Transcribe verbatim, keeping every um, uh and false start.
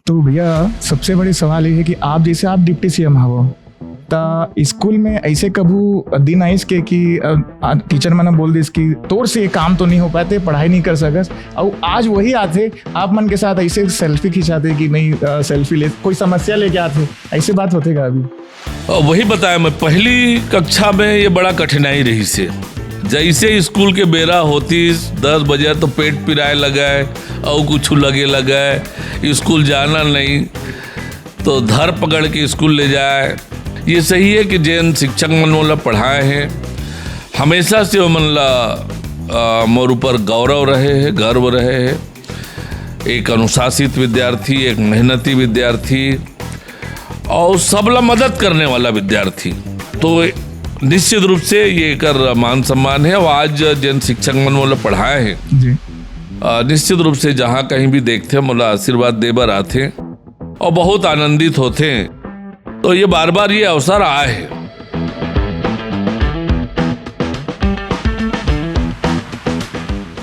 तो भैया, सबसे बड़े सवाल ये है कि आप, जैसे आप डिप्टी सीएम हवो, त स्कूल में ऐसे कभू दिन आइस के कि टीचर मन बोल दिस कि तोर से ये काम तो नहीं हो पाते, पढ़ाई नहीं कर सकस, और आज वही आते आप मन के साथ ऐसे सेल्फी खिंचाते कि नहीं, सेल्फी ले, कोई समस्या लेके आते, ऐसे बात होते का अभी? और वही बताया मैं, पहली कक्षा में ये बड़ा कठिनाई रहिस हे। जैसे स्कूल के बेरा होतिस दस बजे, तो पेट पिराए लगे और कुछ लगे लगे, स्कूल जाना नहीं, तो धर पकड़ के स्कूल ले जाए। ये सही है कि जेन शिक्षक मन मोला पढ़ाए हैं, हमेशा से वो मन ला मोर ऊपर गौरव रहे हैं, गर्व रहे हैं। एक अनुशासित विद्यार्थी, एक मेहनती विद्यार्थी और सबला मदद करने वाला विद्यार्थी, तो निश्चित रूप से ये एकर मान सम्मान है। और आज जेन शिक्षक मन मोला पढ़ाए हैं, जी। निश्चित रूप से जहाँ कहीं भी देखते हैं, मोला आशीर्वाद दे बर आते हैं और बहुत आनंदित होते हैं। तो ये बार बार ये अवसर आए हैं।